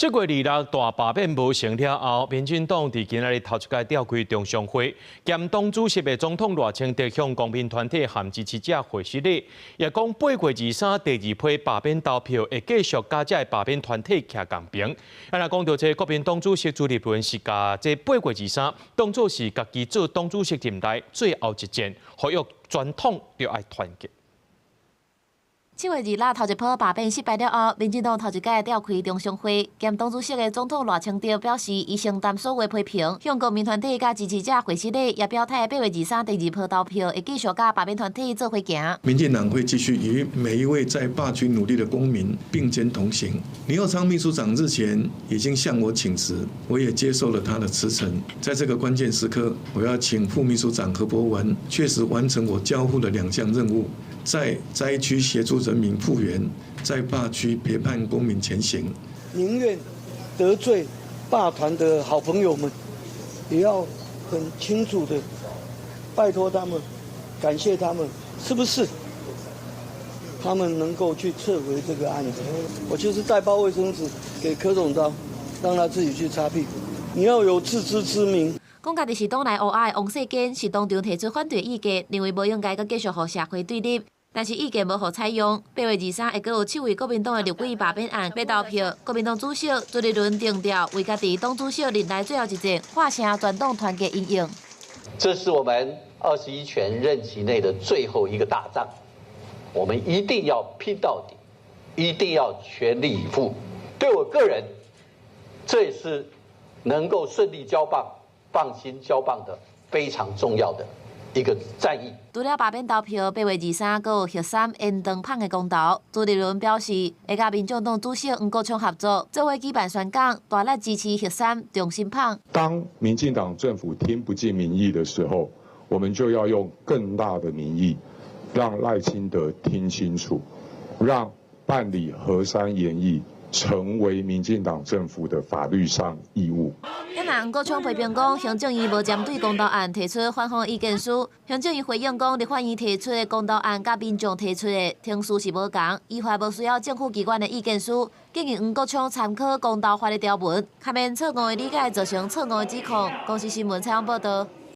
這月26大罷免無成了後，民進黨佇今仔日頭一擺召開中常會，兼黨主席的總統賴清德向公民團體和支持者回失禮，也講8月23第二批罷免投票會繼續佮這個罷免團體徛仝爿。啊，若講到這國民黨主席朱立倫是共這8月23當做是家己做黨主席任內最後一戰，呼籲全黨著愛團結。7月26頭一波罷免失敗了後，民進黨頭一擺召開中常會，兼黨主席的總統賴清德表示，伊承擔所有批評，向公民團體佮支持者回失禮，也表態8月23第二波投票會繼續佮罷免團體做伙行。民進黨會繼續與每一位在罷區努力的公民並肩同行。林右昌秘書長日前已經向我請辭，我也接受了他的辭呈。在這個關鍵時刻，我要請副秘書長何博文確實完成我交付的兩項任務，在災區協助人民復原，在罷區陪伴公民前行。寧願得罪罷團的好朋友們，也要很清楚的拜託他們，感謝他們，是不是？他們能夠去撤回這個案子，我就是帶包衛生紙給柯總召，讓他自己去擦屁股。你要有自知之明。講家己是黨內烏鴉的王世堅是當場提出反對意見，認為無應該閣繼續予社會對立，但是意見無予採用。8月23會閣有七位國民黨的立委罷免案欲投票，國民黨主席朱立倫定調為家己黨主席任內最後一戰，喊聲全黨團結因應。這是我們21權任期內的最後一個大仗，我們一定要拼到底，一定要全力以赴。對我個人，這也是能夠順利交棒、放心交棒的非常重要的一個戰役。除了罷免投票，8月23閣有核三延長麭的公投。朱立倫表示，會佮民眾黨主席黃國昌合作，做伙舉辦宣講，大力支持核三重新麭。當民進黨政府聽不進民意的時候，我們就要用更大的民意，讓賴清德聽清楚，讓辦理核三研議成為民進黨政府的法律上義務。也若黃國昌批評講，行政院無針對公投案提出反方意見書，行政院回應講，立法院提出的公投案佮民眾提出的程序是無仝，依法無需要政府機關的意見書，建議黃國昌參考公投法的條文，避免錯誤的理解造成錯誤的指控。公視新聞採訪報導。